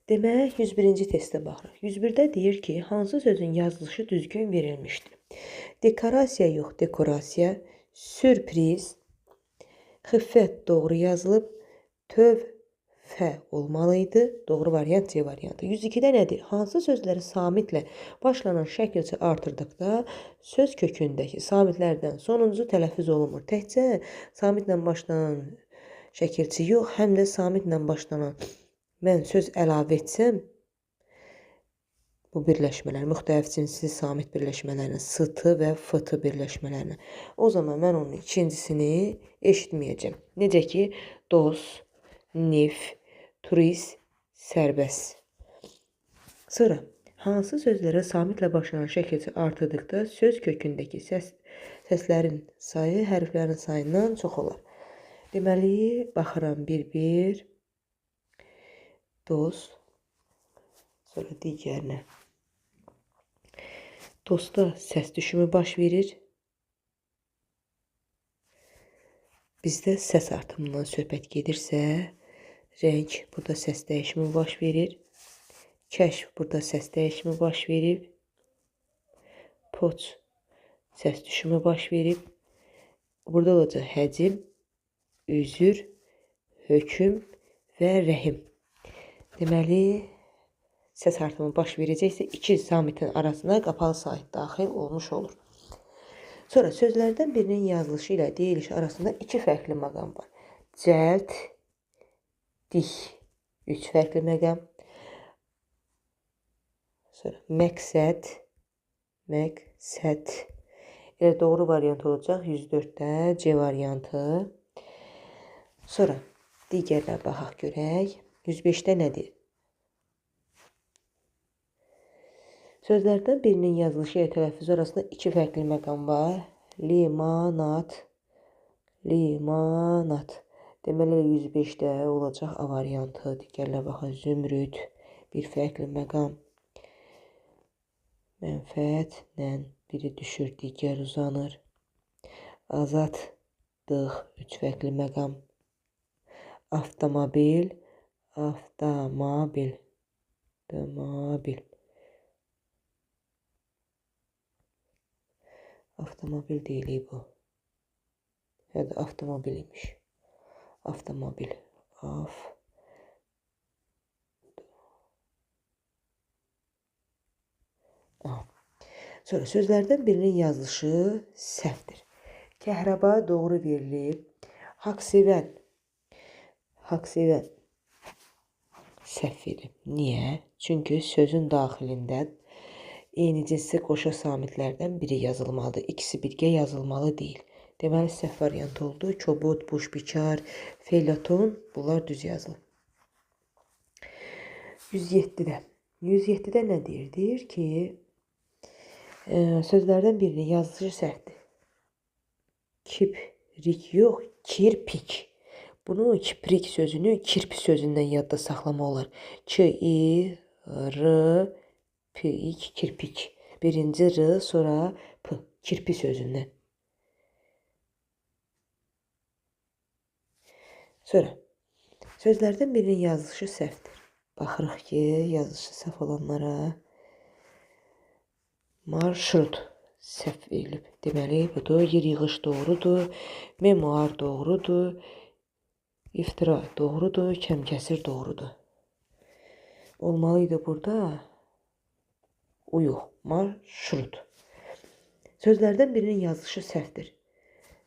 Demək, 101-ci testə baxırıq. 101-də deyir ki, hansı sözün yazılışı düzgün verilmişdir? Dekorasiya yox, dekorasiya, sürpriz, xiffət doğru yazılıb, tövfə olmalı idi. Doğru variant C variantı. 102-də nədir? Hansı sözləri samitlə başlanan şəkilçə artırdıqda söz kökündəki samitlərdən sonuncu tələffüz olunmur. Təkcə samitlə başlanan şəkilçi yox, həm də samitlə başlanan mən söz əlavə etsəm, bu birləşmələr, müxtəlif cinsli samit birləşmələrini, ST və FT birləşmələrini, o zaman mən onun ikincisini eşitməyəcəm. Necə ki, dost, nif, turist, sərbəst. Sonra, hansı sözlərə samitlə başlanan şəkilçi artırdıqda söz kökündəki səslərin sayı hərflərin sayından çox olar. Deməli, baxıram bir-bir. Dost, sonra digərinə. Dosta səs düşümü baş verir. Bizdə səs artımından söhbət gedirsə, rəng burada səs dəyişimi baş verir. Kəşf burada səs dəyişimi baş verib. Poç səs düşümü baş verib. Burada olacaq həcim, üzür, hökm və rəhim. Deməli, səs artımı baş verəcəksə, iki samitin arasına qapalı sahit daxil olmuş olur. Sonra sözlərdən birinin yazılışı ilə deyilişi arasında iki fərqli məqam var. Cəld, dik, üç fərqli məqam. Sonra məqsəd, məqsəd. Elə doğru variant olacaq 104-də C variantı. Sonra digərinə baxaq görək. 105-də nədir? Sözlərdən birinin yazılışı ilə tələffüzü arasında iki fərqli məqam var. Limanat, limanat. Deməli, 105-də olacaq A variantı. Digərlə baxın, zümrüd, bir fərqli məqam. Mənfəətlə biri düşür, digər uzanır. Azadlıq, üç fərqli məqam. Avtomobil, avtomobil, avtomobil. Avtomobil deyilik bu. Ya da avtomobil imiş. Avtomobil. Sonra sözlərdən birinin yazılışı səhvdir. Kəhrəba doğru verilib. Haqsevən. Haqsevən səhv verilib. Niyə? Çünki sözün daxilində eyni cinsli qoşa samitlərdən biri yazılmalıdır. İkisi birgə yazılmalı deyil. Deməli, səhv variantı oldu. Kobud, buşbikar, feylaton, bunlar düz yazılıb. 107-də. 107-də nə deyir? Deyir ki, sözlərdən birinin yazılışı səhvdir. Kiprik yox, kirpik. Bunu kiprik sözünü kirpi sözündən yadda saxlama olar. K, I, R, P, İ, kirpik. Birinci R, sonra P, kirpi sözündən. Sonra, sözlərdən birinin yazılışı səhvdir. Baxırıq ki, yazılışı səhv olanlara marşrut səhv verilib. Deməli, budur, yer yığış doğrudur, memuar doğrudur, iftira doğrudur, kəmkəsir doğrudur. Olmalıydı burada o yox, marşrut. Sözlərdən birinin yazılışı səhvdir.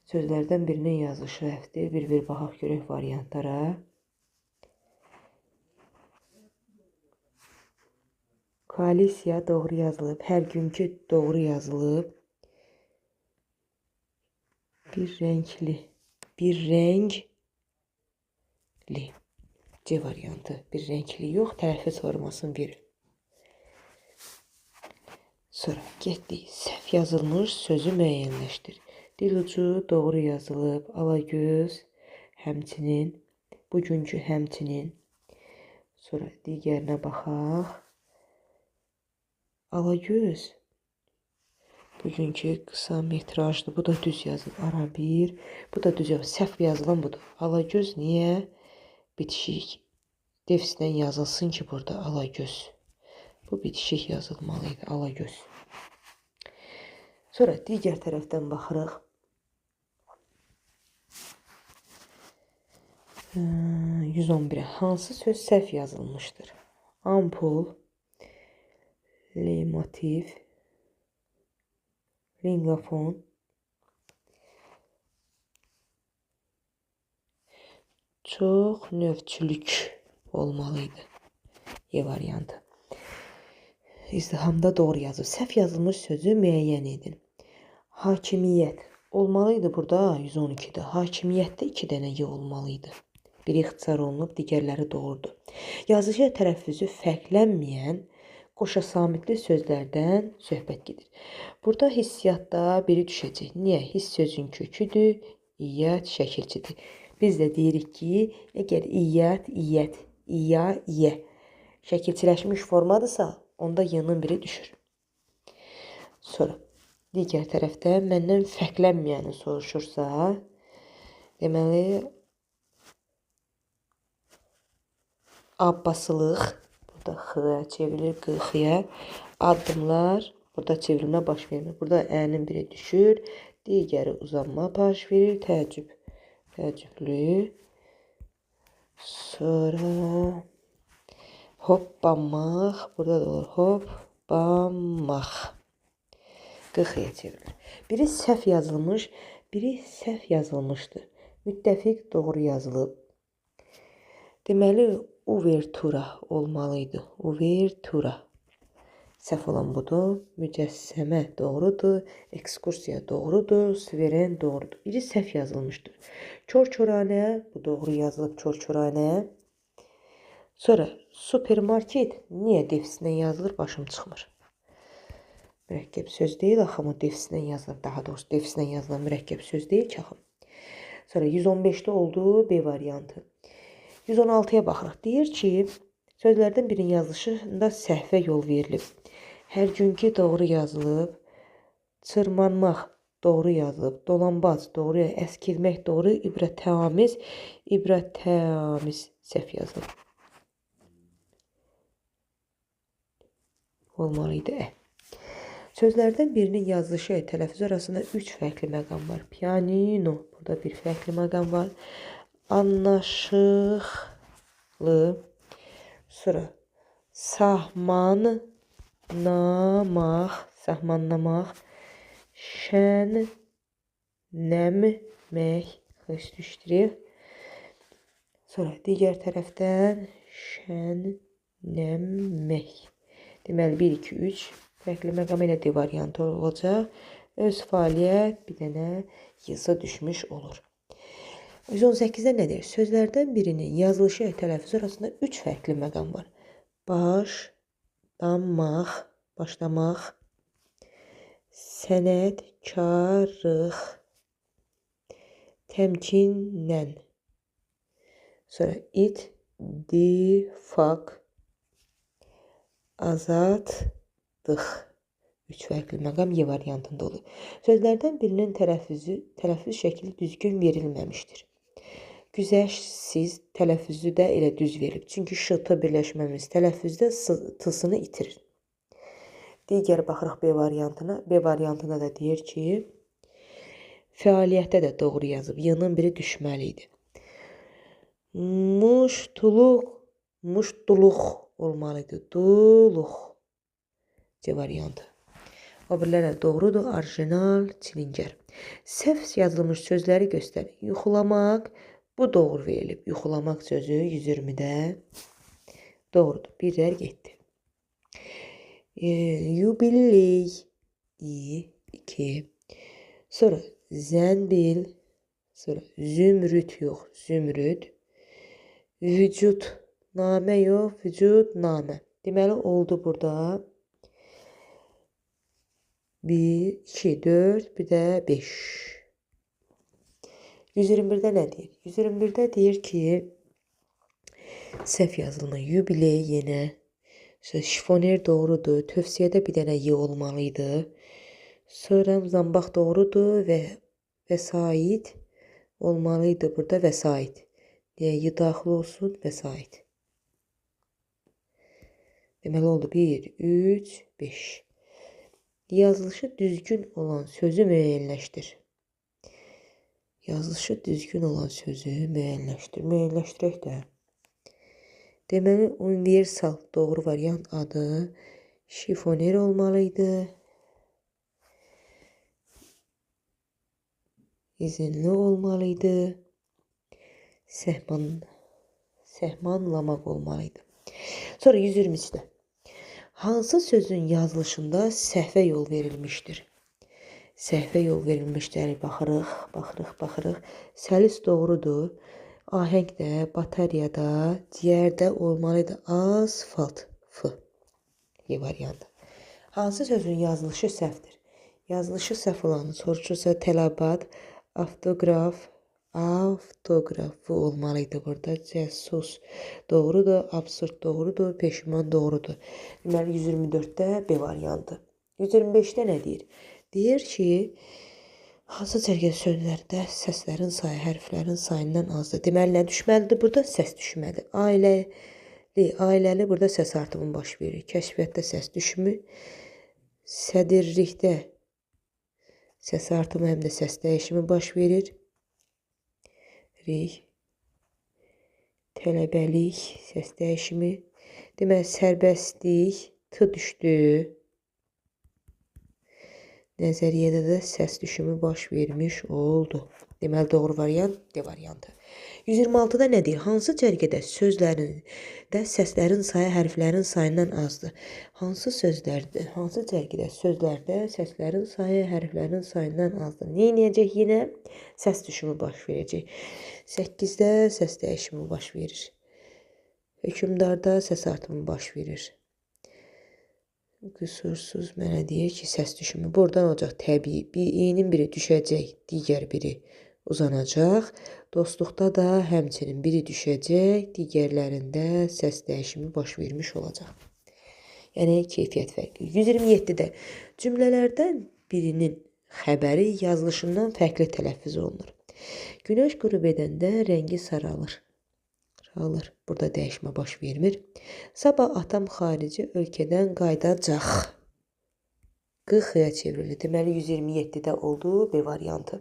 Sözlərdən birinin yazılışı səhvdir. Bir-bir baxaq görək variantlara. Koalisiya doğru yazılıb. Hər günkü doğru yazılıb. Bir rəngli. Bir rəngli. C variantı. Bir rəngli yox, tələffüz formasını verir. Sonra getdik. Səhv yazılmış sözü müəyyənləşdir. Dil ucu doğru yazılıb. Alagöz həmçinin. Bugünkü həmçinin. Sonra digərinə baxaq. Alagöz. Bugünkü qısa metrajdır. Bu da düz yazılıb. Ara bir. Bu da düz yazılıb. Səhv yazılan budur. Alagöz niyə? Bitişik Defislə yazılsın ki, burada alagöz. Bu bitişik yazılmalı idi, alagöz. Sonra digər tərəfdən baxırıq. 111-ə. Hansı söz səhv yazılmışdır? Ampul, leymotiv, lingafon, çox növçülük olmalıydı. E variantı. İzdihamda doğru yazıb. Səhv yazılmış sözü müəyyən edin. Hakimiyyət olmalıydı burada 112-də. Hakimiyyətdə 2 dənə Y olmalıydı. Biri ixtisar olunub, digərləri doğrudur. Yazıcı tələffüzü fərqlənməyən qoşa samitli sözlərdən söhbət gedir. Burada hissiyatda biri düşəcək. Niyə? Hiss sözün köküdür, iyyət şəkilçidir. Biz də deyirik ki, əgər iyyət, iyyət, iya, iyə şəkilçiləşmiş formadırsa, onda y-nın biri düşür. Sonra digər tərəfdə məndən fərqlənməyəni soruşursa, deməli, abbasılıq, burada x-ya çevrilir, q-x-ya, addımlar, burada çevrilmə baş vermir. Burada ə-nin biri düşür, digəri uzanma baş verir, təəccüb, təəccüblü. Sonra hoppanmaq, burada da olur, hoppanmaq. Q-x-ya çevrilir. Biri səhv yazılmış, biri səhv yazılmışdır. Müttəfiq doğru yazılıb. Deməli, uvertura olmalıydı. Uvertura. Səhv olan budur. Mücəssəmə doğrudur. Ekskursiya doğrudur. Suveren doğrudur. Biri səhv yazılmışdır. Çorçoranə, bu doğru yazılıb çorçoranə. Sonra supermarket niyə defislə yazılır, başım çıxmır. Mürəkkəb söz deyil axı, bu defislə yazılır. Daha doğrusu defislə yazılan mürəkkəb söz deyil ki axı. Sonra 115-də oldu B variantı. 116-ya baxırıq. Deyir ki, sözlərdən birinin yazılışında səhvə yol verilib. Hər günkü doğru yazılıb, çırmanmaq doğru yazılıb, dolambac doğru, əskilmək doğru, ibrətamiz, ibrətamiz səhv yazılıb. Olmalıydı ə. Sözlərdən birinin yazılışı ilə tələffüzü arasında 3 fərqli məqam var. Pianino, burada bir fərqli məqam var. Anlaşıqlı, sonra sahmanlamaq, sahmanlamaq, şənləmək, xəstüşdürür. Sonra digər tərəfdən şənləmək. Deməli, 1, 2, 3 fərqli məqam ilə D variantı olacaq. Öz fəaliyyət bir dənə yıza düşmüş olur. 118-də nə deyir? Sözlərdən birinin yazılışı ilə tələffüzü arasında 3 fərqli məqam var. Başlamaq, başlamaq, sənətkarlıq, təmkinlə. Sonra ittifaq, azadlıq. 3 fərqli məqam Y variantında olur. Sözlərdən birinin tələffüz şəkli düzgün verilməmişdir. Güzəştsiz tələffüzü də elə düz verilib. Çünki ş-t birləşməmiz tələffüzdə t-sını itirir. Digər baxırıq B variantına. B variantına da deyir ki, fəaliyyətdə də doğru yazıb. Y-nın biri düşməli idi. Muştuluq, muştuluq olmalıydı. Duluq. C variantı. O birilər də doğrudur. Orijinal, çilingər. Səhv yazılmış sözləri göstərir. Yuxulamaq. Bu doğru verilib. Yuxulamaq sözü 120-də doğrudur. Birlər getdi. Yubiley. 2. Sonra zənbil. Sonra zümrüt yox. Zümrüt. Vücud. Namə yox. Vücud namə. Deməli oldu burada. 1, 2, 4, bir də 5. 121-də nə deyir? 121-də deyir ki, səhv yazılma, yubiley yenə, şifoner doğrudur, tövsiyədə bir dənə y olmalıydı. Sonra zambaq doğrudur və vəsait olmalıydı burada, vəsait. Niyə y daxil olsun? Vəsait. Deməli oldu 1, 3, 5. Yazılışı düzgün olan sözü müəyyənləşdir. Yazılışı düzgün olan sözü müəyyənləşdir. Müəyyənləşdirək də. Deməli, universal doğru variant adı şifoner olmalıydı. İzinli olmalıydı. Səhmanlamaq olmalıydı. Sonra 123-də. Hansı sözün yazılışında səhvə yol verilmişdir? Səhvə yol verilmişdir. Baxırıq, baxırıq, baxırıq. Səlis doğrudur. Ahəng də, batareyada, ciyərdə olmalıydı. Asfalt. F. Y variantı. Hansı sözün yazılışı səhvdir? Yazılışı səhv olanı soruşursa tələbat, avtoqraf, avtoqrafı olmalıydı burada. Cəsus doğrudur, absurd doğrudur, peşman doğrudur. Deməli 124-də B variantı. 125-də nə deyir? Deyir ki, hansı cərgə sözlərdə səslərin sayı hərflərin sayından azdır. Deməli nə düşməlidir burada? Səs düşməlidir. Ailəli, ailəli burada səs artımı baş verir. Kəşfiyyatda səs düşümü, sədirlikdə səs artımı həm də səs dəyişimi baş verir. Tələbəlik, səs dəyişimi. Deməli, sərbəstlik, T düşdü. Nəzəriyyədə də səs düşümü baş vermiş oldu. Deməli, doğru variant D variantı. 126-da nə deyir? Hansı cərgədə sözlərində səslərin sayı hərflərin sayından azdır? Hansı sözlərdə, hansı cərgədə sözlərdə səslərin sayı hərflərin sayından azdır? Nə edəcək yenə? Səs düşümü baş verəcək. 8-də səs dəyişimi baş verir. Hökmdarda səs artımı baş verir. Qüsursuz mənə deyir ki, səs düşümü buradan olacaq təbii. Bir i'nin biri düşəcək, digər biri uzanacaq. Dostluqda da həmçinin biri düşəcək, digərlərində səs dəyişimi baş vermiş olacaq. Yəni, keyfiyyət fərqi. 127-də cümlələrdən birinin xəbəri yazılışından fərqli tələffüz olunur. Günəş qürub edəndə rəngi saralır. Alır. Burada dəyişmə baş vermir. Sabah atam xarici ölkədən qayıdacaq. Q-ya çevrilir. Deməli, 127-də oldu B variantı.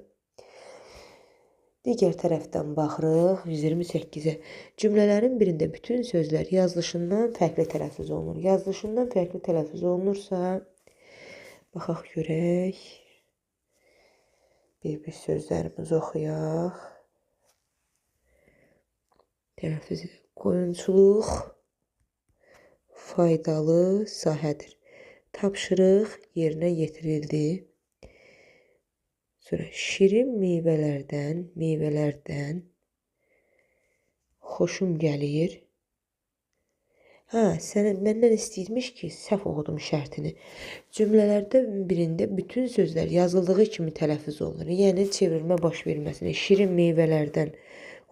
Digər tərəfdən baxırıq 128-ə. Cümlələrin birində bütün sözlər yazılışından fərqli tələffüz olunur. Yazılışından fərqli tələffüz olunursa, baxaq görək. Bir-bir sözlərimizi oxuyaq. Tələffüz qoyunçuluq faydalı sahədir. Tapşırıq yerinə yetirildi. Sonra şirin meyvələrdən xoşum gəlir. Hə, sənə məndən istəyirmiş ki, səhv oxudum şərtini. Cümlələrdə birində bütün sözlər yazıldığı kimi tələffüz olunur. Yəni çevrilmə baş verməsini şirin meyvələrdən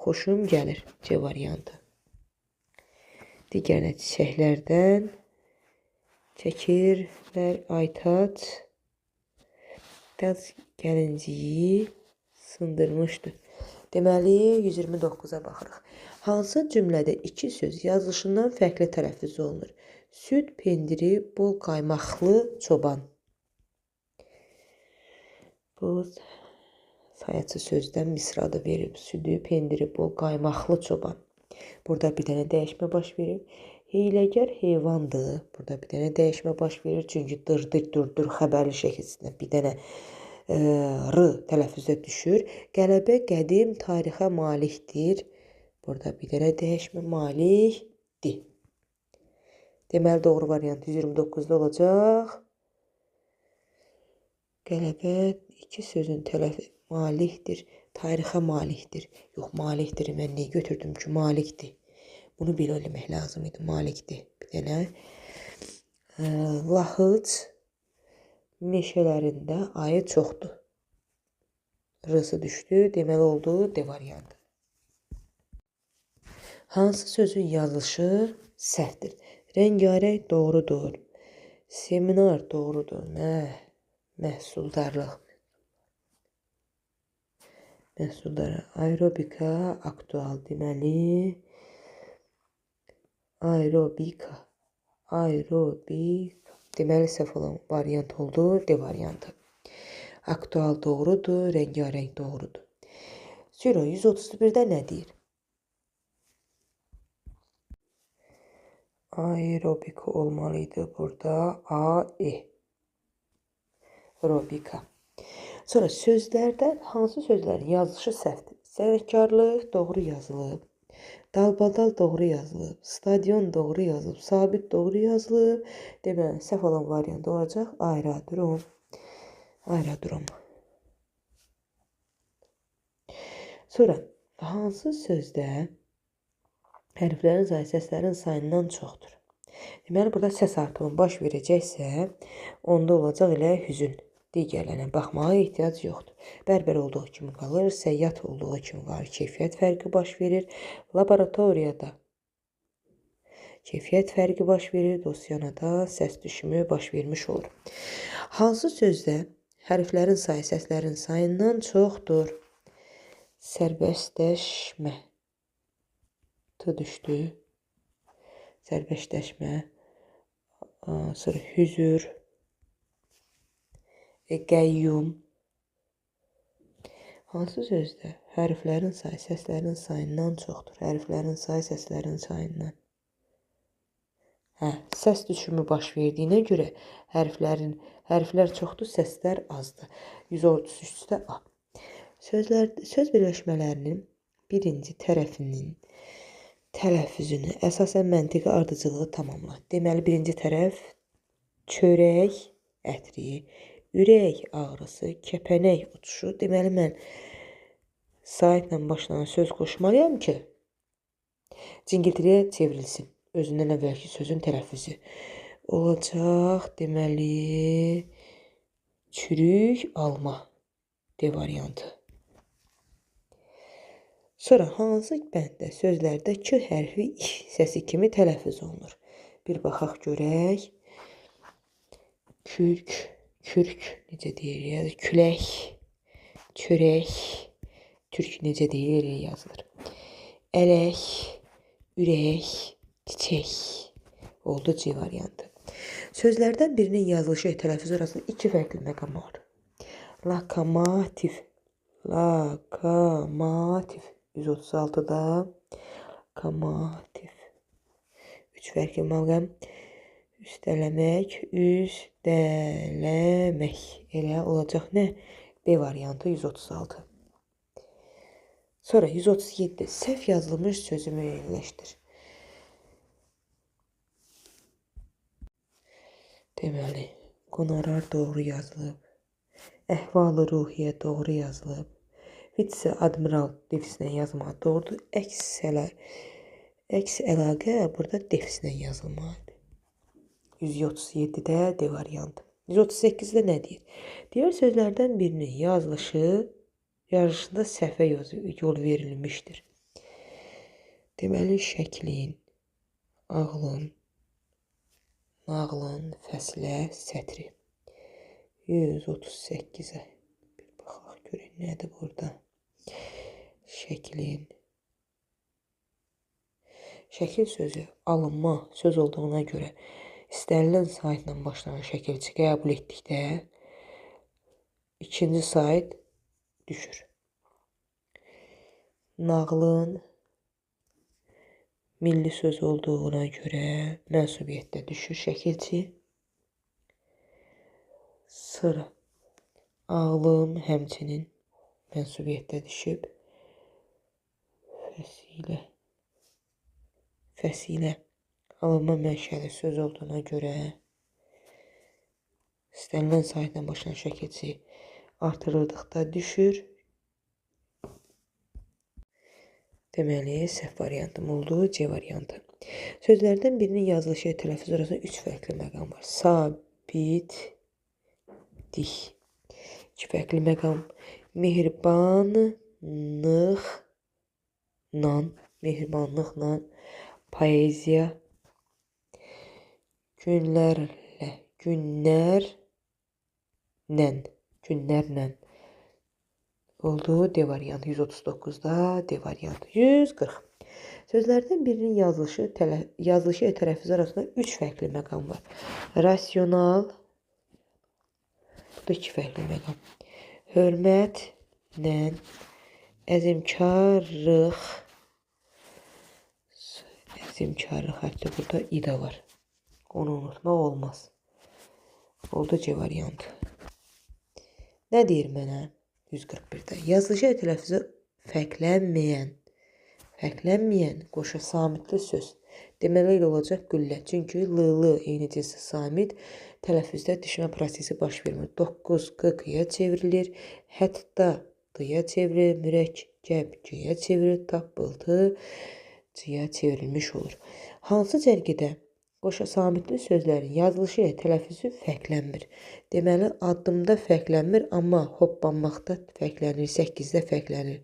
xoşum gəlir. C variantı. Digərinə çiçəklərdən çəkirlər. Aytac gəlinciyi sındırmışdı. Deməli, 129-a baxırıq. Hansı cümlədə iki söz yazılışından fərqli tələffüz olunur? Süd, pendiri, bol qaymaqlı çoban. Bu sayaçı sözdən misrada verib. Südü, pendiri, bol qaymaqlı çoban. Burada bir dənə dəyişmə baş verir. Hiyləgər heyvandır. Burada bir dənə dəyişmə baş verir. Çünki dırdır, durdur xəbərli şəkilsində bir dənə r tələffüzə düşür. Qələbə qədim tarixə malikdir. Burada bir dənə dəyişmə malikdir. Deməli, doğru variant 129-da olacaq. Qələbə iki sözün tələffüzü malikdir, tarixə malikdir. Yox, malikdir. Mən niyə götürdüm ki, malikdir. Bunu belə eləmək lazım idi. Malikdir. Bir dənə. Lahıc meşələrində ayı çoxdur. R-sı düşdü. Deməli oldu D variantı. Hansı sözün yazılışı səhvdir? Rəngarəng doğrudur. Seminar doğrudur. Məhsuldarlıq. Məhsuldar. Aerobika aktual. Deməli, aerobika Aerobika. Deməli, səhv olan variant oldu. D variantı. Aktual doğrudur. Rəngarəng doğrudur. Sonra 131-də nə deyir? Aerobika olmalıydı burada. A, E. Robika. Sonra sözlərdən hansı sözlərin yazılışı səhvdir? Sənətkarlıq doğru yazılıb. Dalbadal doğru yazılıb. Stadion doğru yazılıb. Sabit doğru yazılıb. Deməli, səhv olan variant olacaq aerodrom. Aerodrom. Sonra hansı sözdə hərflərin sayı səslərin sayından çoxdur? Deməli, burada səs artımı baş verəcəksə, onda olacaq elə hüzün. Digərlərinə baxmağa ehtiyac yoxdur. Bərbər olduğu kimi qalır, səyyah olduğu kimi qalır. Keyfiyyət fərqi baş verir. Laboratoriyada keyfiyyət fərqi baş verir. Dosyanada səs düşümü baş vermiş olur. Hansı sözdə hərflərin sayı səslərin sayından çoxdur? Sərbəstləşmə. T düşdü. Sərbəstləşmə. Sonra hüzür. Qəyyum. Hansı sözdə hərflərin sayı səslərin sayından çoxdur? Hərflərin sayı səslərin sayından. Hə, səs düşümü baş verdiyinə görə hərflər çoxdur, səslər azdır. 133-də A. Söz birləşmələrinin birinci tərəfinin tələffüzünü əsasən məntiqi ardıcıllığı tamamla. Deməli, birinci tərəf çörək ətri, ürək ağrısı, kəpənək uçuşu. Deməli, mən saitlə başlanan söz qoşmalıyam ki, cingiltiliyə çevrilsin. Özündən əvvəlki sözün tələffüzü. Olacaq, deməli, çürük alma. D variantı. Sonra hansı bənddə sözlərdə K hərfi İ səsi kimi tələffüz olunur? Bir baxaq görək. Kürk. Kürk necə deyilir? Külək, çörək, türk necə deyilir yazılır. Ələk, ürək, çiçək oldu C variantı. Sözlərdən birinin yazılışı və tələffüzü arasında iki fərqli məqam var. Lokomotiv, lokomotiv 136-da lokomotiv. Üç fərqli məqam. Üstələmək, üstələmək. Elə olacaq nə? B variantı 136. Sonra 137. Səhv yazılmış sözü müəyyənləşdir. Deməli, qonorar doğru yazılıb. Əhval-ı ruhiyyə doğru yazılıb. Vitse-admiral defislə yazmağı doğrudur. Əks əlaqə burada defislə yazılmalıdır. 137-də D variantı. 138-də nə deyir? Digər sözlərdən birinin yazılışında səhvə yol verilmişdir. Deməli, şəklin, ağlın, nağlın, fəslə, sətri. 138-ə bir baxaq görək nədir burada. Şəklin. Şəkil sözü alınma söz olduğuna görə İstənilən saitlə başlanan şəkilçi qəbul etdikdə ikinci sait düşür. Nağlın milli söz olduğuna görə mənsubiyyətdə düşür şəkilçi. Sıra ağlım həmçinin mənsubiyyətdə düşüb. Fəsilə. Fəsilə. Alınma mənşəli söz olduğuna görə istənilən saitlə başlanan şəkilçi artırıldıqda düşür. Deməli, səhv variantım oldu, C variantı. Sözlərdən birinin yazılışı və tələffüzü arasında 3 fərqli məqam var. Sabitlik. 2 fərqli məqam. Mehribanlıqla, mehribanlıqla, poeziya, günlərlə, günlərlə, günlərlə. Oldu D variantı. 139-da D variantı. 140. Sözlərdən birinin yazılışı ilə tələffüzü arasında 3 fərqli məqam var. Rasional, bu da 2 fərqli məqam. Hörmətlə, əzimkarlıq, əzimkarlıq, hətta burada i də var. Onu unutmaq olmaz. Oldu C variantı. Nə deyir mənə? 141-də. Yazılışı ilə tələffüzü fərqlənməyən qoşa samitli söz. Deməli elə olacaq güllə. Çünki l-l eyni cinsi samit tələffüzdə düşmə prosesi baş vermir. 9 q-ya çevrilir. Hətta d-ya çevrilir. Mürəkkəb g-ya çevrilir. Tappıltı c-ya çevrilmiş olur. Hansı cərgədə qoşa samitli sözlərin yazılışı ilə tələffüzü fərqlənmir? Deməli, addımda fərqlənmir, amma hoppanmaqda fərqlənir, 8-də fərqlənir.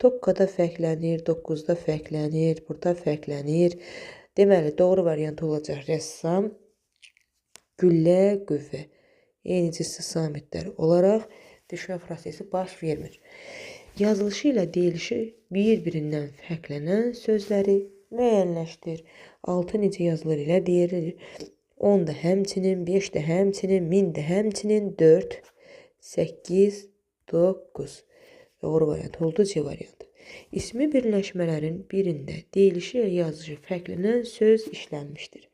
Tokkada fərqlənir, 9-da fərqlənir, burada fərqlənir. Deməli, doğru variant olacaq rəssam, güllə, qüvvə. Eyni cinsi samitlər olaraq düşmə prosesi baş vermir. Yazılışı ilə deyilişi bir-birindən fərqlənən sözləri müəyyənləşdir. 6 necə yazılır ilə deyilir. 10 da həmçinin, 5 də həmçinin, 1000 də həmçinin, 4, 8, 9. Doğru variant oldu C variantı. İsmi birləşmələrin birində deyilişi ilə yazılışı fərqlənən söz işlənmişdir.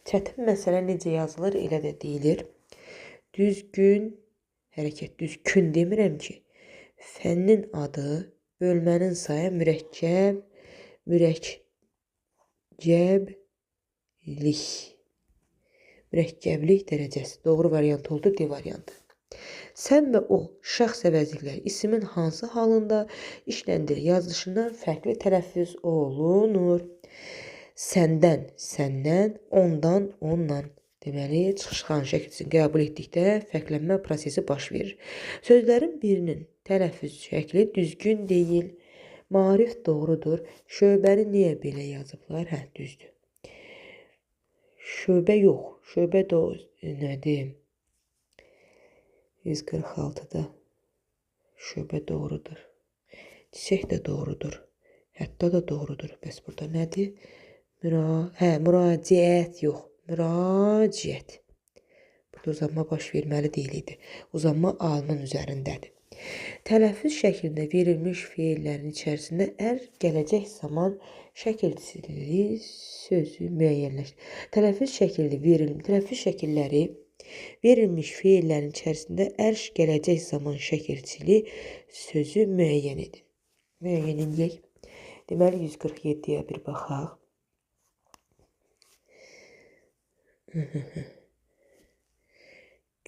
Çətin məsələ necə yazılır elə də deyilir. Düzgün hərəkət, düzgün demirəm ki. Fənnin adı, bölmənin sayı mürəkkəb, mürəkkəblik. Mürəkkəblik dərəcəsi. Doğru variant oldu D variantı. Sən və o şəxs əvəzlikləri ismin hansı halında işləndirir? Yazılışından fərqli tələffüz olunur. Səndən, səndən, ondan, ondan. Deməli, çıxışxan şəklini qəbul etdikdə fərqlənmə prosesi baş verir. Sözlərin birinin tələffüz şəkli düzgün deyil. Maarif doğrudur. Şöbəni niyə belə yazıblar? Hə, düzdür. Şöbə yox. Şöbə də nədir? 146-da şöbə doğrudur. Çiçək də doğrudur. Hətta da doğrudur. Bəs burada nədir? Müraciət yox. Müraciət. Burada uzanma baş verməli deyil idi. Uzanma alının üzərindədir. Tələffüz şəklində verilmiş feillərin içərisində ər gələcək zaman şəkilçiliyi sözü müəyyənləşdir. Tələffüz şəkilləri verilmiş feillərin içərisində ər gələcək zaman şəkilçiliyi sözü müəyyən edin. Müəyyən edək. Deməli 147-yə bir baxaq.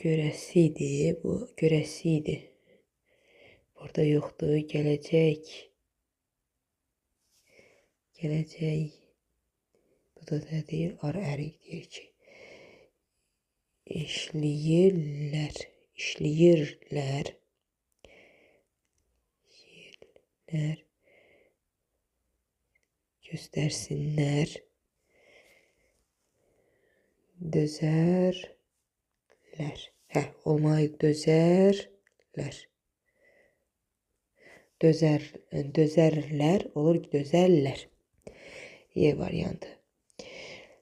Görəsiydi, bu görəsiydi. Burada yoxdur. Gələcək. Gələcək. Bu da nə deyir? Ar ərik deyir ki. İşləyirlər. İşləyirlər. İşləyirlər. Göstərsinlər. Dözərlər. Hə, olmalı dözərlər. Dözərlər olur ki, dözərlər. Y variantı.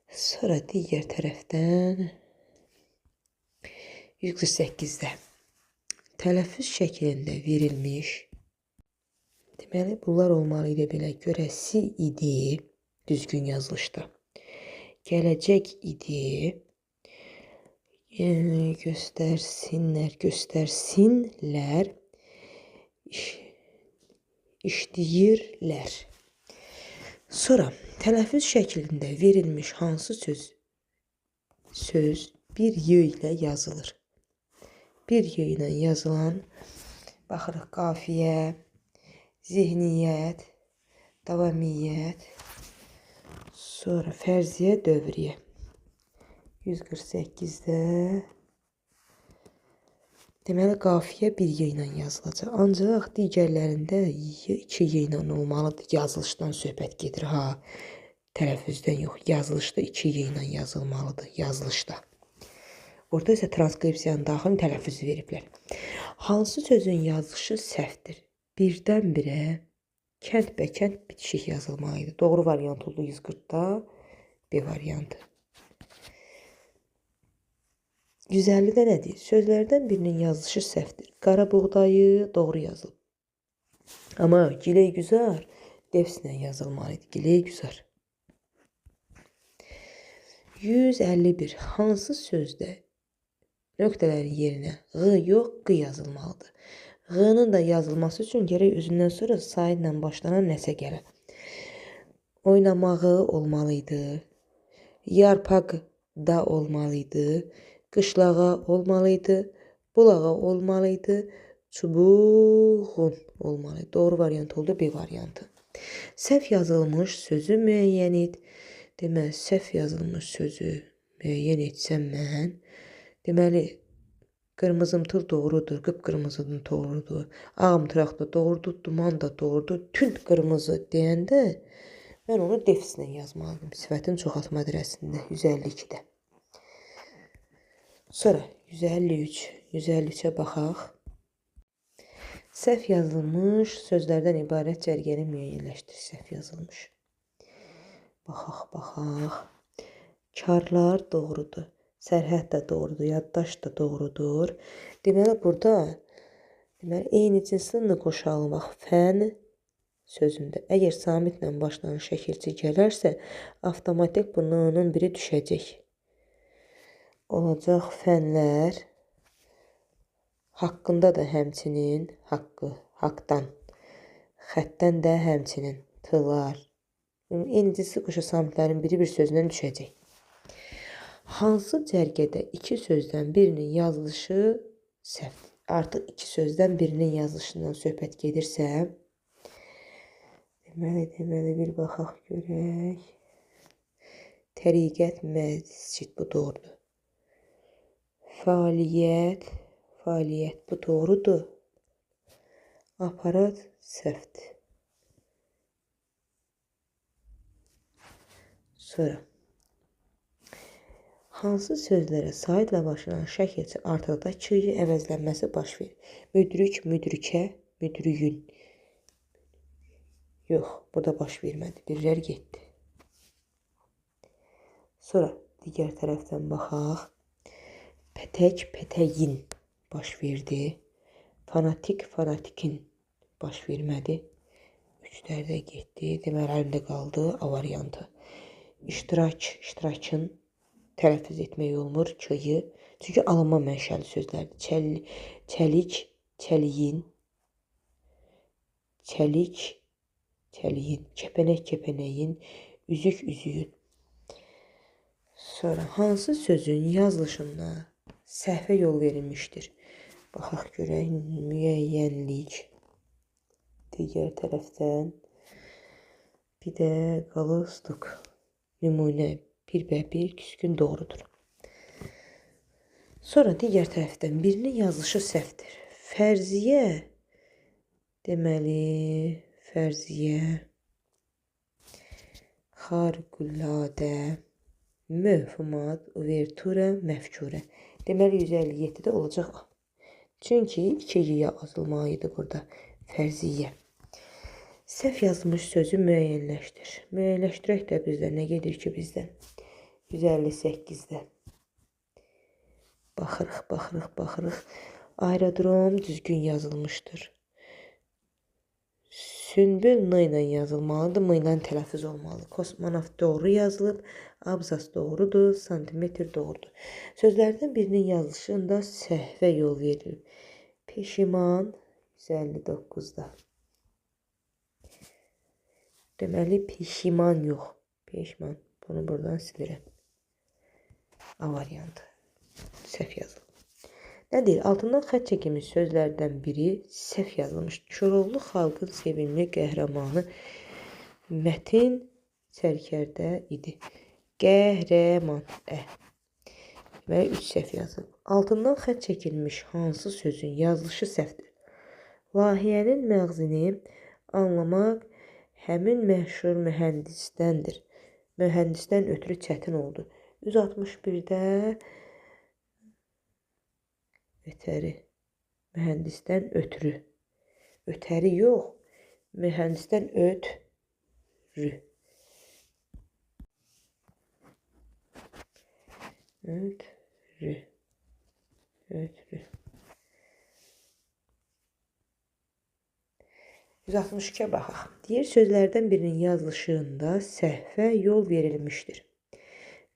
Sonra digər tərəfdən 148-də tələffüz şəklində verilmiş. Deməli, bunlar olmalı idi belə. Görəsi idi düzgün yazılışda. Gələcək idi. Göstərsinlər, göstərsinlər. İşləyirlər. Sonra tələffüz şəklində verilmiş hansı söz bir y ilə yazılır? Bir y ilə yazılan, baxırıq, qafiyə, zehniyyət, davamiyyət, sonra fərziyyə, dövriyyə. 148-də deməli, qafiyə bir y ilə yazılacaq. Ancaq digərlərində y 2 y ilə olmalıdır. Yazılışdan söhbət gedir. Ha, tələffüzdən yox. Yazılışda 2 y ilə yazılmalıdır. Yazılışda. Burada isə transkripsiyanın daxil tələffüzü veriblər. Hansı sözün yazılışı səhvdir? Birdən-birə, kənd-bəkənd bitişik yazılmalı idi. Doğru variant oldu 140-da B variantı. 150-də nə deyir? Sözlərdən birinin yazılışı səhvdir. Qara buğdayı doğru yazılıb. Amma gileygüzar defslə yazılmalı idi. Gileygüzar. 151. Hansı sözdə nöqtələrin yerinə ğ yox, q yazılmalıdır? Ğ-nın da yazılması üçün gərək özündən sonra sayla başlanan nəsə gələ. Oynamağı olmalı idi. Yarpaq da olmalı idi. Qışlağa olmalı idi. Bulağa olmalı idi. Çubuğun olmalı idi. Doğru variant oldu B variantı. Səhv yazılmış sözü müəyyən et. Deməli, səhv yazılmış sözü müəyyən etsəm mən, deməli, qırmızımtıl doğrudur, qıpqırmızı doğrudur, ağımtıraq da doğrudur, duman da doğrudur, tünd qırmızı deyəndə mən onu defislə yazmalıydım. Sifətin çoxaltma dərəsində 152-də. Sonra 153, 153-ə baxaq. Səhv yazılmış sözlərdən ibarət cərgəni müəyyənləşdir. Səhv yazılmış. Baxaq, baxaq. Karlar doğrudur. Sərhəd də doğrudur, yaddaş da doğrudur. Deməli, burada eyni cinsini qoşalım. Bax, fən sözündə. Əgər samitlə başlanan şəkilçi gələrsə, avtomatik bu n-nın biri düşəcək. Olacaq fənlər haqqında da həmçinin, haqqı, haqdan, xətdən də həmçinin, tlar. Eyni cinsi qoşa samitlərin biri bir sözündən düşəcək. Hansı cərgədə iki sözdən birinin yazılışı səhvdir? Artıq iki sözdən birinin yazılışından söhbət gedirsə, deməli, bir baxaq görək. Təriqət, məscid, bu doğrudur. Fəaliyyət, fəaliyyət, bu doğrudur. Aparat səhvdir. Sonra. Hansı sözlərə saitlə başlanan şəkilçi artıqda k-yı əvəzlənməsi baş verir? Müdrik, müdrikə, müdriyün. Yox, burada baş vermədi. Birlər getdi. Sonra digər tərəfdən baxaq. Pətək, pətəyin baş verdi. Fanatik, fanatikin baş vermədi. Üçlər də getdi. Deməli, əlimdə qaldı A variantı. İştirak, iştirakın tələffüz etmək olmur k-yı. Çünki alınma mənşəli sözlərdir. Çəlik, çəliyin, çəlik, çəliyin, kəpənək, kəpənəyin, üzük, üzüyün. Sonra hansı sözün yazılışında səhvə yol verilmişdir? Baxaq görək, müəyyənlik. Digər tərəfdən bir də qalostuk. Nümunə 1b1 küskün doğrudur. Sonra digər tərəfdən birinin yazılışı səhvdir. Fərziyyə, deməli, fərziyyə, xariqüladə, mövhumat, uvertura, məfkurə. Deməli, 157-də olacaq A. Çünki 2 y yazılmalı idi burada. Fərziyyə. Səhv yazılmış sözü müəyyənləşdir. Müəyyənləşdirək də bizdə. Nə gedir ki bizdən? 158-də. Baxırıq, baxırıq, baxırıq. Aerodrom düzgün yazılmışdır. Sünbül n ilə yazılmalıdır, m ilə tələffüz olmalıdır. Kosmonavt doğru yazılıb, abzas doğrudur, santimetr doğrudur. Sözlərdən birinin yazılışında səhvə yol verilib. Peşiman 159-da. Deməli, peşiman yox. Peşman. Bunu buradan silirəm. A variantı. Səhv yazılıb. Nə deyir? Altından xətt çəkilmiş sözlərdən biri səhv yazılmış. Koroğlu xalqın sevimli qəhrəmanı Mətin sərkərdə idi. Qəhrəman. Deməli, 3 səhv yazılıb. Altından xətt çəkilmiş hansı sözün yazılışı səhvdir? Layihənin məğzini anlamaq həmin məşhur mühəndisdəndir. Mühəndisdən ötürü çətin oldu. 161-də ötəri. Mühəndisdən ötürü. Ötəri yox, mühəndisdən ötrü. Ötrü. Ötrü. 162-yə baxaq. Deyir, sözlərdən birinin yazılışında səhvə yol verilmişdir.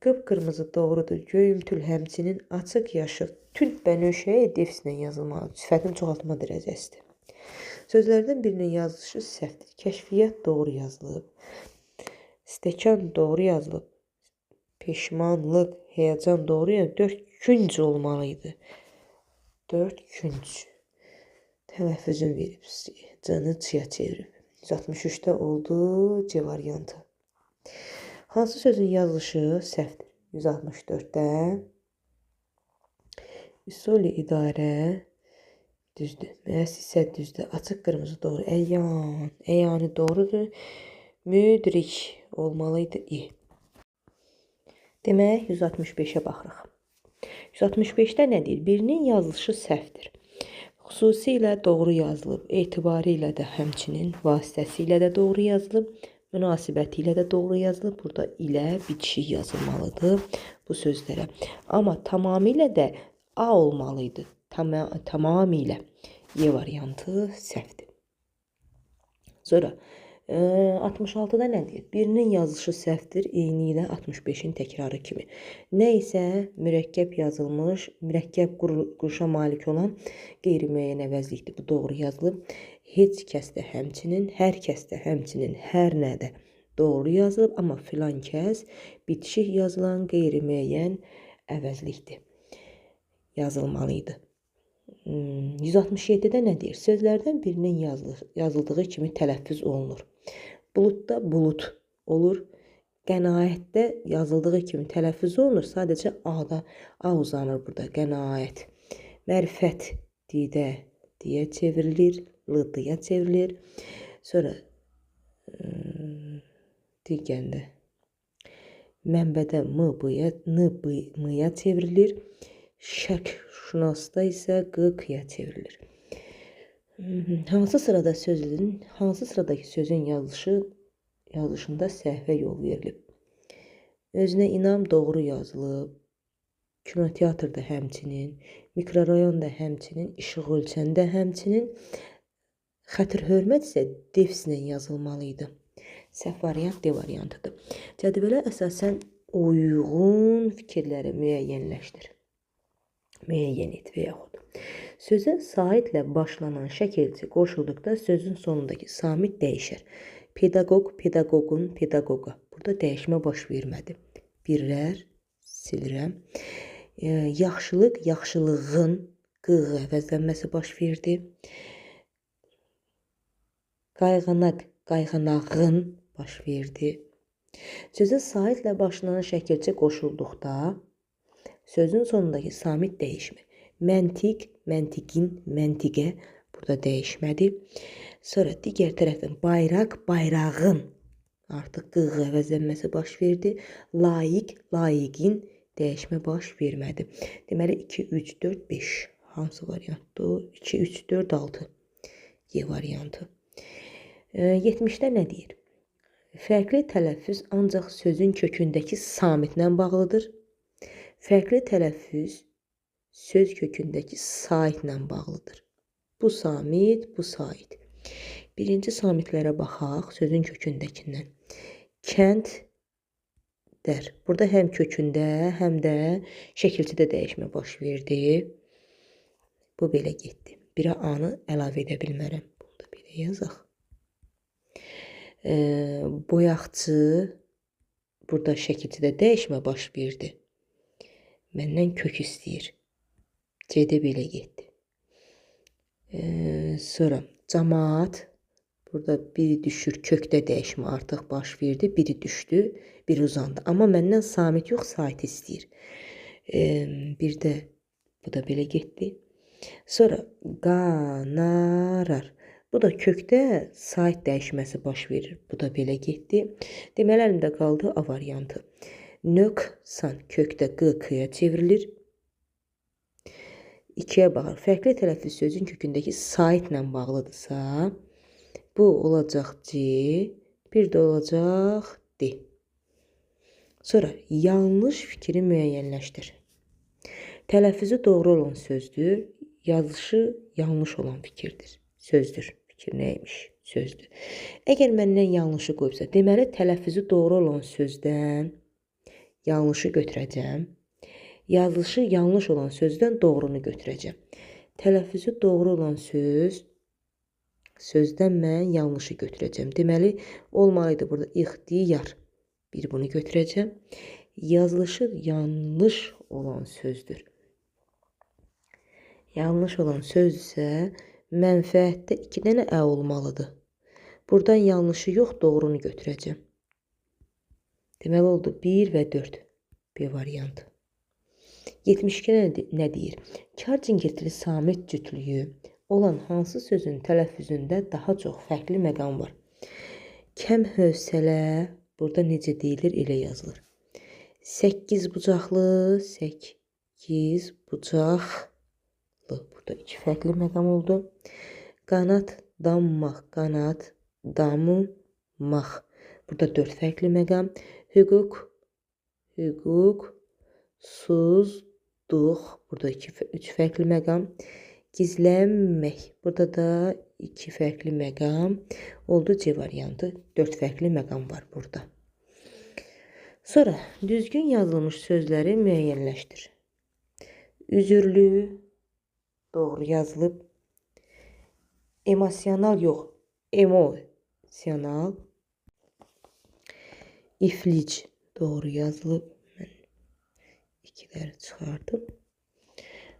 Qıpqırmızı doğrudur, göyümtül həmçinin, açıq yaşıl, tünd bənövşəyə defislə yazılmalıdır. Sifətin çoxaltma dərəcəsidir. Sözlərdən birinin yazılışı səhvdir. Kəşfiyyat doğru yazılıb, stəkan doğru yazılıb, peşmanlıq, həyəcan doğru yazılıb, 4 künc olmalı idi. 4 künc. Tələffüzün verib, C-ni C-yə çevirib. 163-də oldu C variantı. Hansı sözün yazılışı səhvdir? 164-də üsul-i idarə düzdür. Müəssisə düzdür. Açıq qırmızı doğru. Əyan. Əyanı doğrudur. Müdrik olmalıydı. İ. Demək, 165-ə baxırıq. 165-də nə deyir? Birinin yazılışı səhvdir. Xüsusilə doğru yazılıb, etibarı ilə də həmçinin, vasitəsilə də doğru yazılıb, münasibəti ilə də doğru yazılıb. Burada ilə bitişik yazılmalıdır bu sözlərə. Amma tamamilə də A olmalıydı. Tamamilə Y variantı səhvdir. Sonra 66-da nə deyir? Birinin yazılışı səhvdir, eyni ilə 65-in təkrarı kimi. Nə isə mürəkkəb yazılmış, mürəkkəb quruluşa malik olan qeyri-müəyyən əvəzlikdir. Bu doğru yazılıb. Heç kəs də həmçinin, hər kəs də həmçinin, hər nədə doğru yazılıb, amma filan kəs bitişik yazılan qeyri-müəyyən əvəzlikdir. Yazılmalı idi. 167-də nə deyir? Sözlərdən birinin yazıldığı kimi tələffüz olunur. Buludda bulud olur. Qənaətdə yazıldığı kimi tələffüz olunur. Sadəcə A-da A uzanır burada. Qənaət. Mərifət didə deyə çevrilir. L-dıya çevrilir. Sonra digəndə mənbədə M, B-ya, N, B, M-ya çevrilir. Şərq şünasda isə Q, K-ya çevrilir. Hansı sırada sözün, hansı sıradakı sözün yazılışında səhvə yol verilib? Özünə inam doğru yazılıb. Kinoteatrda həmçinin, mikrorayonda həmçinin, işıq ölçəndə həmçinin, xətir hörmət isə defislə yazılmalı idi. Səhv variant D variantıdır. Cədvələ əsasən uyğun fikirləri müəyyənləşdir. Müəyyən et və yaxud. Sözə saitlə başlanan şəkilçi qoşulduqda sözün sonundakı samit dəyişər. Pedaqoq, pedaqoqun, pedaqoqa. Burada dəyişmə baş vermədi. Birlər silirəm. Yaxşılıq, yaxşılığın qığı əvəzlənməsi baş verdi. Qayğanaq, qayğanağın baş verdi. Sözə saitlə başlanan şəkilçi qoşulduqda sözün sonundakı samit dəyişmir. Məntiq, məntiqin, məntiqə burada dəyişmədi. Sonra digər tərəfdən bayraq, bayrağın artıq qığı əvəzlənməsi baş verdi. Layiq, layiqin dəyişmə baş vermədi. Deməli 2, 3, 4, 5 hansı variantdır? 2, 3, 4, 6 Y variantı. 70-də nə deyir? Fərqli tələffüz ancaq sözün kökündəki samitlə bağlıdır. Fərqli tələffüz söz kökündəki saitlə bağlıdır. Bu samit, bu sait. Birinci samitlərə baxaq sözün kökündəkindən. Kənd dər. Burada həm kökündə, həm də şəkilçidə dəyişmə baş verdi. Bu belə getdi. Birə A-nı əlavə edə bilmərəm. Bunu da belə yazaq. Boyaqçı burada şəkilçidə dəyişmə baş verdi. Məndən kök istəyir. C-də belə getdi. Sonra camaat burada biri düşür, kökdə dəyişmə artıq baş verdi. Biri düşdü, biri uzandı. Amma məndən samit yox, sait istəyir. Bir də bu da belə getdi. Sonra qanarar. Bu da kökdə sait dəyişməsi baş verir. Bu da belə getdi. Deməli, əlimdə qaldı A variantı. Nöqsan kökdə Q, K-ya çevrilir. 2-yə baxır. Fərqli tələffüz sözün kökündəki saitlə bağlıdırsa, bu olacaq C, bir də olacaq D. Sonra yanlış fikri müəyyənləşdir. Tələffüzü doğru olan sözdür, yazılışı yanlış olan fikirdir, sözdür. Fikir nəymiş? Sözdür. Əgər məndən yanlışı qoyubsa, deməli tələffüzü doğru olan sözdən yanlışı götürəcəm. Yazılışı yanlış olan sözdən doğrunu götürəcəm. Tələffüzü doğru olan sözdən mən yanlışı götürəcəm. Deməli, olmalıydı burada ixtiyar. Bir bunu götürəcəm. Yazılışı yanlış olan sözdür. Yanlış olan sözdürsə, mənfəətdə 2 dənə ə olmalıdır. Buradan yanlışı yox, doğrunu götürəcəm. Deməli, oldu 1 və 4. B variantı. 72 nə deyir? Kar cingirtili samit cütlüyü olan hansı sözün tələffüzündə daha çox fərqli məqam var? Kəm hövsələ, burada necə deyilir, elə yazılır. 8 bucaqlı, 8 bucaqlı. Burada 2 fərqli məqam oldu. Qanat dammaq, qanat dammaq. Burada 4 fərqli məqam. Hüquq, hüquq, suzduq. Burada 3 fərqli məqam. Gizlənmək. Burada da 2 fərqli məqam oldu. C variantı. 4 fərqli məqam var burada. Sonra düzgün yazılmış sözləri müəyyənləşdir. Üzürlü doğru yazılıb. Emosional yox, emosional. İflic doğru yazılıb. Mən ikiləri çıxardım.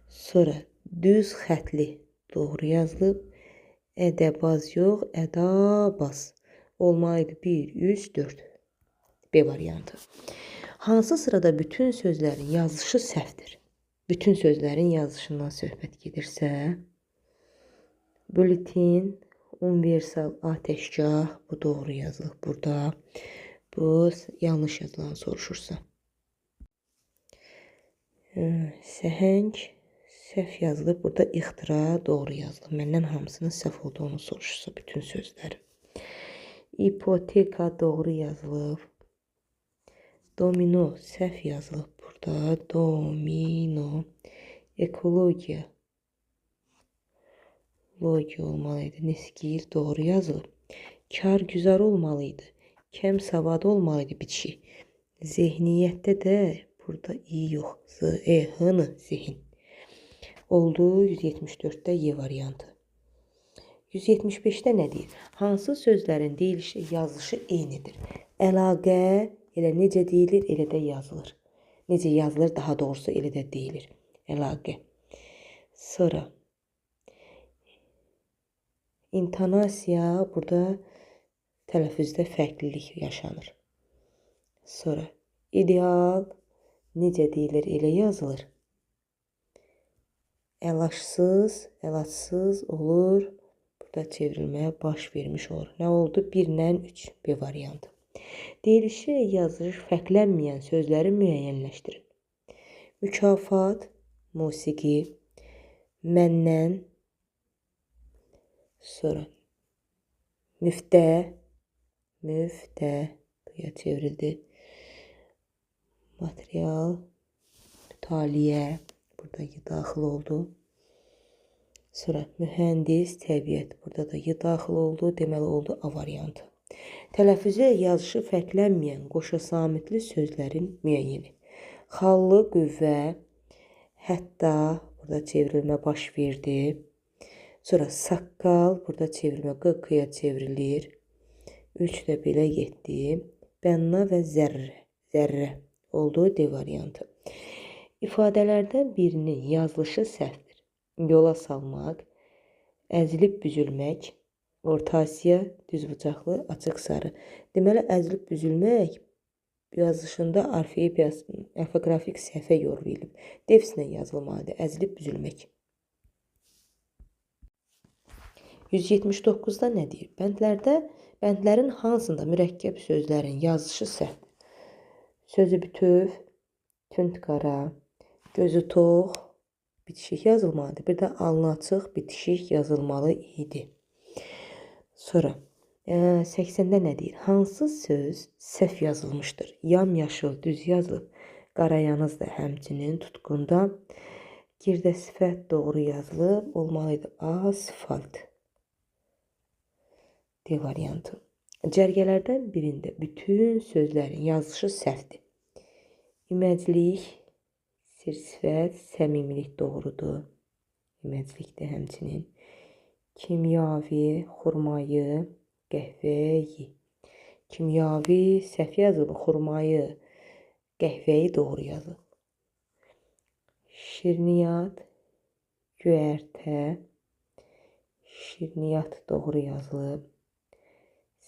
Sonra düz xətli doğru yazılıb. Ədəbaz yox, ədabaz. Olmalıydı 1, 3, 4. B variantı. Hansı sırada bütün sözlərin yazılışı səhvdir? Bütün sözlərin yazılışından söhbət gedirsə, bulletin, universal, atəşgah, bu doğru yazılıb burada. Bu yanlış yazılan soruşursa. Səhəng səhv yazılıb. Burada ixtira doğru yazılıb. Məndən hamısının səhv olduğunu soruşursa bütün sözlərin. İpoteka doğru yazılıb. Domino səhv yazılıb burada. Domino. Ekologiya. Logiya olmalıydı. Neskil doğru yazılıb. Kargüzar olmalıydı. Kəm savad olmalıydı bitişik. Zehniyyətdə də burada i yox. Z, E, H, N, zehin. Oldu 174-də Y variantı. 175-də nə deyir? Hansı sözlərin deyilişi, yazılışı eynidir? Əlaqə elə necə deyilir, elə də yazılır. Necə yazılır, daha doğrusu elə də deyilir. Əlaqə. Sonra intonasiya burada tələffüzdə fərqlilik yaşanır. Sonra ideal necə deyilir, elə yazılır. Əlacsız, əlacsız olur. Burada çevrilməyə baş vermiş olur. Nə oldu? 1 ilə 3 B variantı. Deyilişi, yazılış fərqlənməyən sözləri müəyyənləşdirin. Mükafat, musiqi, məndən, sonra müftə, müftə, buya çevrildi. Material, mütaliə, burada y daxil oldu. Sonra mühəndis, təbiət, burada da y daxil oldu. Deməli oldu A variantı. Tələffüzü, yazışı fərqlənməyən qoşa samitli sözlərin müəyyeni. Xallı, qüvvə, hətta, burada çevrilmə baş verdi. Sonra saqqal, burada çevrilmə Q-K-ya çevrilir. 3 də belə getdi. Bənna və zərrə, zərrə oldu D variantı. İfadələrdən birinin yazılışı səhvdir. Yola salmaq, əzilib büzülmək, Orta Asiya, düzbucaqlı, açıq sarı. Deməli, əzilib büzülmək yazılışında orfoqrafik səhvə yol verilib. Defslə yazılmalıdır. Əzilib büzülmək. 179-da nə deyir? Bəndlərin hansında mürəkkəb sözlərin yazılışı səhvdir? Sözü bütöv, tünd qara, gözü tox, bitişik yazılmalıdır. Bir də alnı açıq bitişik yazılmalı idi. Sonra 80-də nə deyir? Hansı söz səhv yazılmışdır? Yamyaşıl düz yazılıb. Qarayanız da həmçinin tutqunda. Girdə sifət doğru yazılıb. Olmalıydı asfalt. D variantı. Cərgələrdən birində bütün sözlərin yazılışı səhvdir. İməclik, sir-sifət, səmimilik doğrudur. İməclik də həmçinin. Kimyavi, xurmayı, qəhvəyi. Kimyavi səhv yazılıb, xurmayı, qəhvəyi doğru yazılıb. Şirniyyat, göyərtə, şirniyyat doğru yazılıb.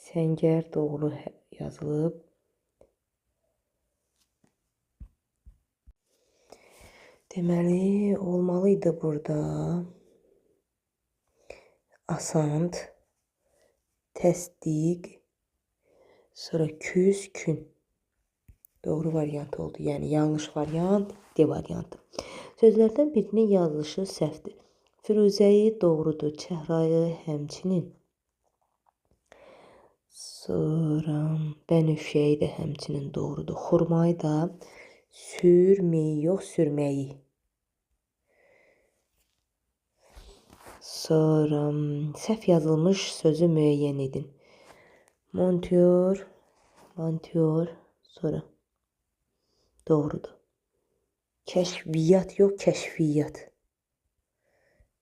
Səngər doğru yazılıb. Deməli, olmalıydı burada asant, təsdiq, sonra küs, kün. Doğru variant oldu. Yəni, yanlış variant, D variantı. Sözlərdən birinin yazılışı səhvdir. Firuzəyi doğrudur, çəhrayı həmçinin. Sonra bənövşəyi də həmçinin doğrudur. Xurmayı da sürməyi, yox sürməyi. Sonra səhv yazılmış sözü müəyyən edin. Montyor, montyor, sonra doğrudur. Kəşfiyyat yox, kəşfiyyat.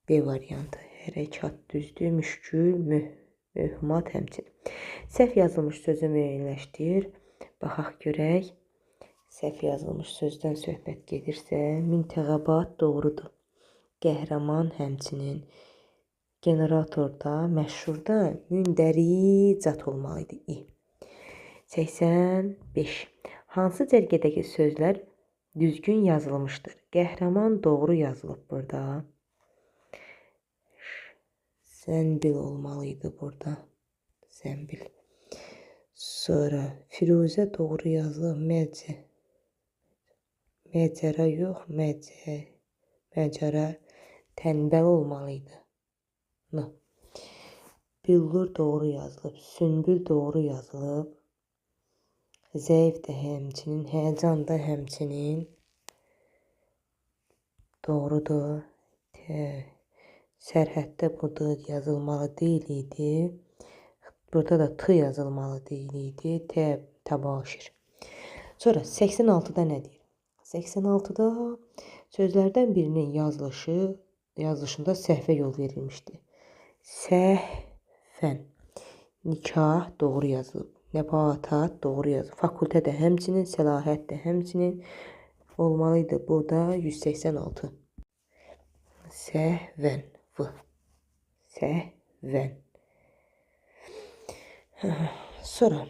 B variantı. Hərəkat düzdür, müşkül, möhmat həmçinin. Səhv yazılmış sözü müəyyənləşdir. Baxaq görək. Səhv yazılmış sözdən söhbət gedirsə, müntəxəbat doğrudur. Qəhrəman həmçinin. Generatorda, məşhurda mündəricat olmalıydı. İ. 85. Hansı cərgədəki sözlər düzgün yazılmışdır? Qəhrəman doğru yazılıb burada. Zənbil olmalıydı burada. Zənbil. Sonra Firuzə doğru yazılıb. Məcə. Məcəra yox, məcə. Məcəra tənbəl olmalıydı. N. Billur doğru yazılıb. Sünbül doğru yazılıb. Zəif də həmçinin, həyəcan da həmçinin. Doğrudur. T. Sərhəddə bu D yazılmalı deyil idi. Burada da T yazılmalı deyil idi. T təbaşir. Sonra 86-da nə deyir? 86-da sözlərdən birinin yazılışında səhvə yol verilmişdi. Səhvən. Nikah doğru yazılıb. Nəbatat doğru yazılıb. Fakültə də həmçinin, səlahət də həmçinin olmalıydı. Burada 186. Səhvən. V. Səhvən. Sonra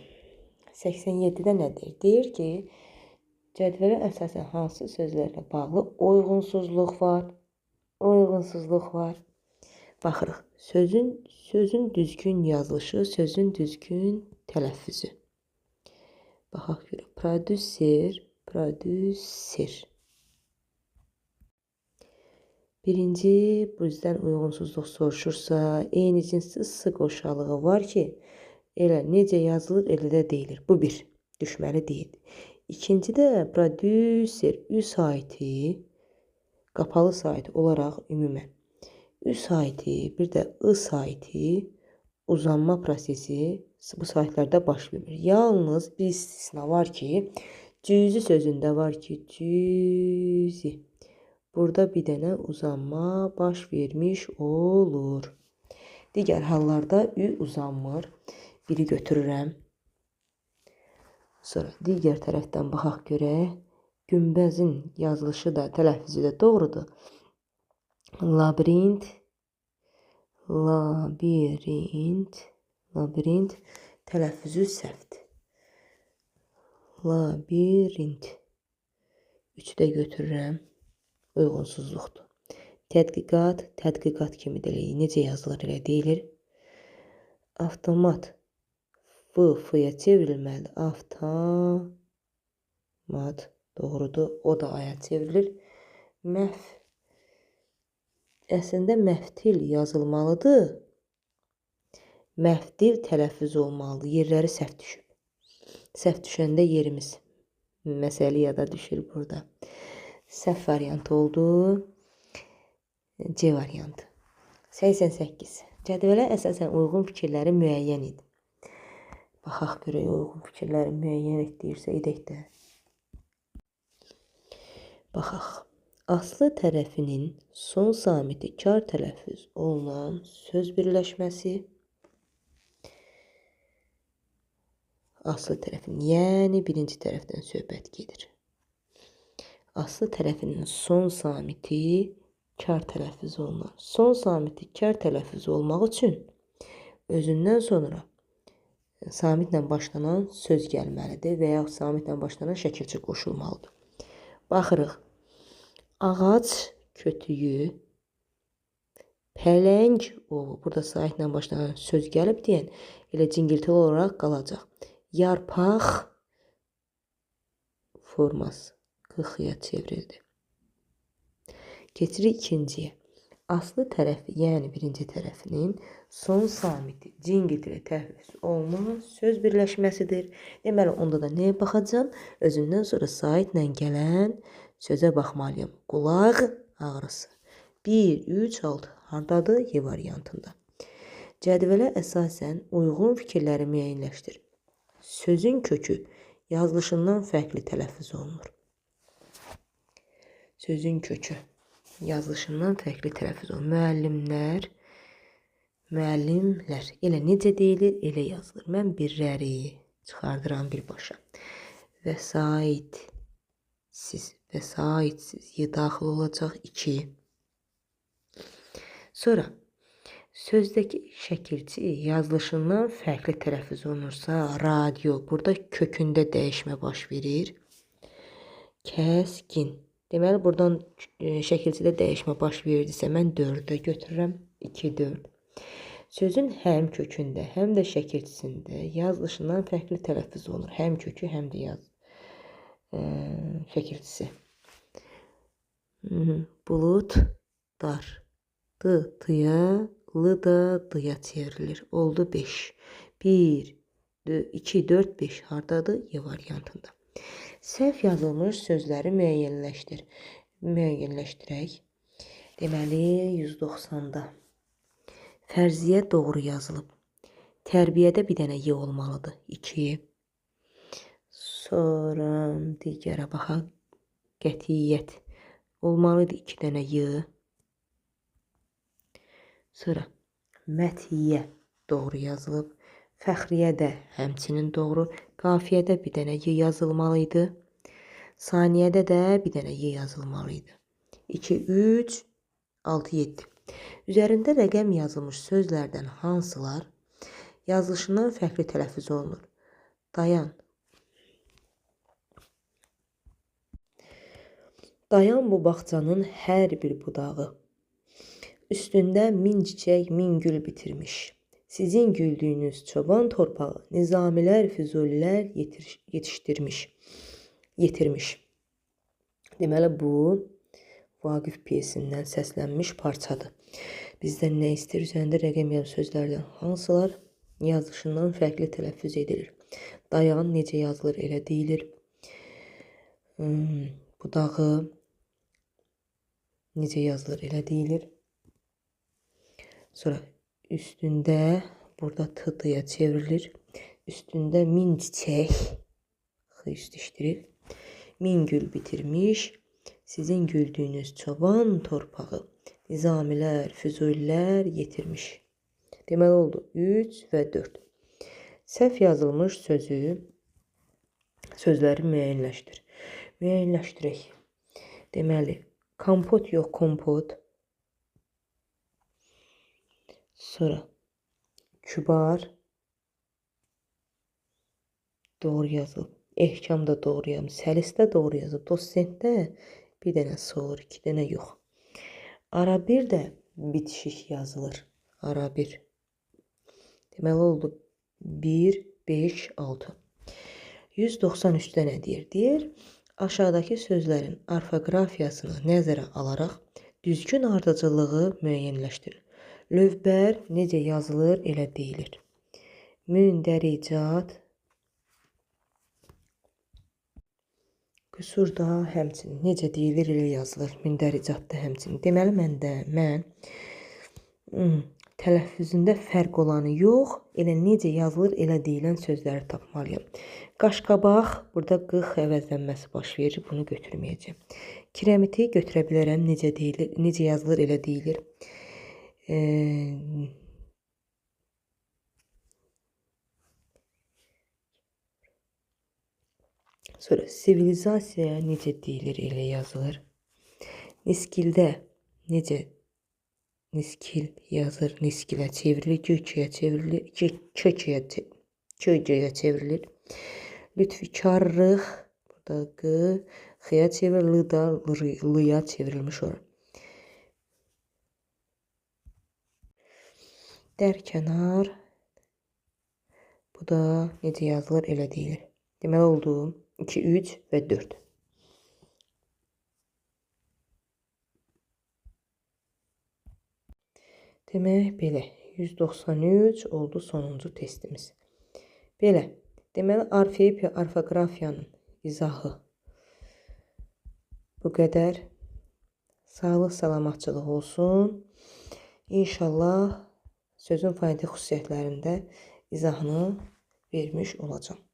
87-də nə deyir? Deyir ki, cədvələ əsasən hansı sözlərlə bağlı uyğunsuzluq var? Uyğunsuzluq var. Baxırıq. Sözün düzgün yazılışı, sözün düzgün tələffüzü. Baxaq görək. Prodüser, prodüser. Birinci, bizdən uyğunsuzluq soruşursa, eyni cinsli S qoşalığı var ki, elə necə yazılır, elə də deyilir. Bu bir, düşməli deyil. İkinci də prodüser, Ü saiti, qapalı saiti olaraq ümumən. Ü saiti, bir də I saiti uzanma prosesi bu saitlərdə baş vermir. Yalnız bir istisna var ki, cüzi sözündə var ki, cüzi. Burada bir dənə uzanma baş vermiş olur. Digər hallarda Ü uzanmır. Biri götürürəm. Sonra digər tərəfdən baxaq görək. Günbəzin yazılışı da, tələffüzü də doğrudur. Labirint, labirint, labirint tələffüzü səhvdir. Labirint. Üçü də götürürəm. Uyğunsuzluqdur. Tədqiqat, tədqiqat kimi də necə yazılır, elə deyilir. Avtomat. V, F-ya çevrilməlidir. Avtomat. Doğrudur. O da A-ya çevrilir. Məhv. Əslində məftil yazılmalıdır. Məftil tələffüz olmalıdır. Yerləri səhv düşüb. Səhv düşəndə yerimiz məsələ yada düşür burada. Səhv variantı oldu. C variantı. 88. Cədvələ əsasən uyğun fikirləri müəyyən et. Baxaq görək uyğun fikirləri müəyyən et deyirsə edək də. Baxaq. Aslı tərəfinin son samiti kar tələffüz olunan söz birləşməsi. Aslı tərəfinin, yəni birinci tərəfdən söhbət gedir. Aslı tərəfinin son samiti kar tələffüz olunan. Son samiti kar tələffüz olmaq üçün özündən sonra samitlə başlanan söz gəlməlidir və yaxud samitlə başlanan şəkilçi qoşulmalıdır. Baxırıq. Ağac kötüyü, pələng ovu. Burada saitlə başlanan söz gəlib deyən elə cingiltili olaraq qalacaq. Yarpaq forması qıxıya çevrildi. Keçirik ikinciyə. Aslı tərəfi, yəni birinci tərəfinin son samiti cingiltili tələffüz olunan söz birləşməsidir. Deməli, onda da nəyə baxacağam? Özündən sonra saitlə gələn sözə baxmalıyam. Qulaq ağrısı. 1, 3, 6. Hardadır? Y variantında. Cədvələ əsasən uyğun fikirləri müəyyənləşdir. Sözün kökü yazılışından fərqli tələffüz olunur. Sözün kökü yazılışından fərqli tələffüz olunur. Müəllimlər, müəllimlər. Elə necə deyilir, elə yazılır. Mən birləri çıxardıram birbaşa. Vəsaitsiz, vəsaitsiz. Y daxil olacaq 2. Sonra sözdəki şəkilçi yazılışından fərqli tələffüz olunursa, radio, burada kökündə dəyişmə baş verir. Kəskin. Deməli, buradan şəkilçidə dəyişmə baş verirdisə, mən 4-ə götürürəm. 2, 4. Sözün həm kökündə, həm də şəkilçisində yazılışından fərqli tələffüz olunur. Həm kökü, həm də şəkilçisi. Bulud, dar. D, T-ya, L da D-ya çevrilir. Oldu 5. 1, 2, 4, 5. Hardadır? Y variantında. Səhv yazılmış sözləri müəyyənləşdir. Müəyyənləşdirək. Deməli, 190-da. Fərziyyə doğru yazılıb. Tərbiyədə bir dənə Y olmalıdır. 2. Sonra digərə baxaq. Qətiyyət. Olmalıdır 2 dənə Y. Sonra mətiyyə doğru yazılıb. Fəxriyə də həmçinin doğru. Qafiyədə bir dənə Y yazılmalı idi. Saniyədə də bir dənə Y yazılmalı idi. 2, 3, 6, 7. Üzərində rəqəm yazılmış sözlərdən hansılar yazılışından fərqli tələffüz olunur? Dayan. Dayan bu bağçanın hər bir budağı. Üstündə min çiçək, min gül bitirmiş. Sizin güldüyünüz çoban torpağı Nizamilər, Füzulilər yetirmiş. Deməli, bu Vaqif pyesindən səslənmiş parçadır. Bizdən nə istəyir? Üzərində rəqəm yazılı sözlərdən hansılar yazılışından fərqli tələffüz edilir? Dayan necə yazılır, elə deyilir. Budağı necə yazılır, elə deyilir. Sonra üstündə, burada T-ya çevrilir. Üstündə min çiçək, X üstüşdürür. Min gül bitirmiş. Sizin güldüyünüz çoban torpağı Nizamilər, Füzulilər yetirmiş. Deməli oldu 3 və 4. Səhv yazılmış sözləri müəyyənləşdir. Müəyyənləşdirək. Deməli, kompot yox, kompot. Sonra kübar doğru yazılıb. Ehkam da doğru yazılıb. Səlisdə doğru yazılıb. Dosentdə bir dənə S olur, 2 dənə yox. Ara bir də bitişik yazılır. Ara bir. Deməli oldu 1, 5, 6. 193-də nə deyir? Deyir, aşağıdakı sözlərin orfoqrafiyasını nəzərə alaraq Düzgün ardıcıllığı müəyyənləşdirin. Lövbər necə yazılır, elə deyilir. Mündəricat. Qüsur da həmçinin necə deyilir, elə yazılır. Mündəricat da həmçinin. Deməli, mən tələffüzündə fərq olanı yox, elə necə yazılır, elə deyilən sözləri tapmalıyam. Qaşqabaq, burada qıx əvəzlənməsi baş verir, bunu götürməyəcəm. Kirəmiti götürə bilərəm, necə deyilir, necə yazılır, elə deyilir. Sonra sivilizasiya necə deyilir, elə yazılır. Niskildə necə niskil yazır, niskilə çevrilir, gökəyə çevrilir, kökəyə çevrilir. Lütfükarlıq, burada q, x-ya çevrilir, l da l-ya çevrilmiş olur. Dərkənar, bu da necə yazılır, elə deyilir. Deməli oldu 2, 3 və 4. Demək, belə, 193 oldu sonuncu testimiz. Belə, deməli, orfepiya, orfoqrafiyanın izahı bu qədər. Sağlıq, salamatçılıq olsun. İnşallah sözün fonetik xüsusiyyətlərində izahını vermiş olacağam.